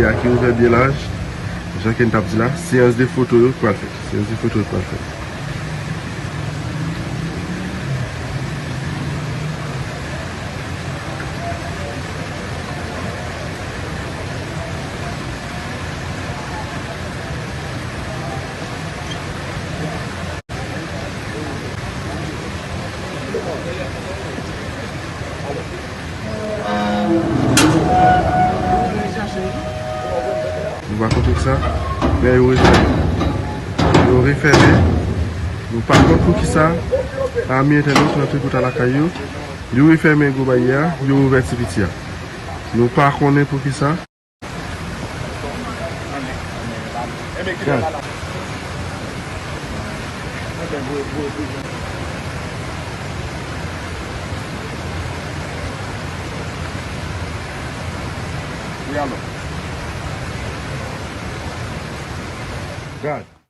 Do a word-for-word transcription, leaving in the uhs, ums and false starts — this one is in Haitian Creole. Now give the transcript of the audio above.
Ki ouvè byen laj, jan ke n t ap di la, seyans de foto yo k pral fèt. Seyans de foto yo k pral fèt. Nou pa konn poukisa, men yo refèmen. Yo refèmen. Nou pa konn poukisa. Ami entènot, rantre kouta lakay yo. Yo refèmen gwo baryè a, yo ouvè ti piti a. Nou pa konnen poukisa. Gad. Gad.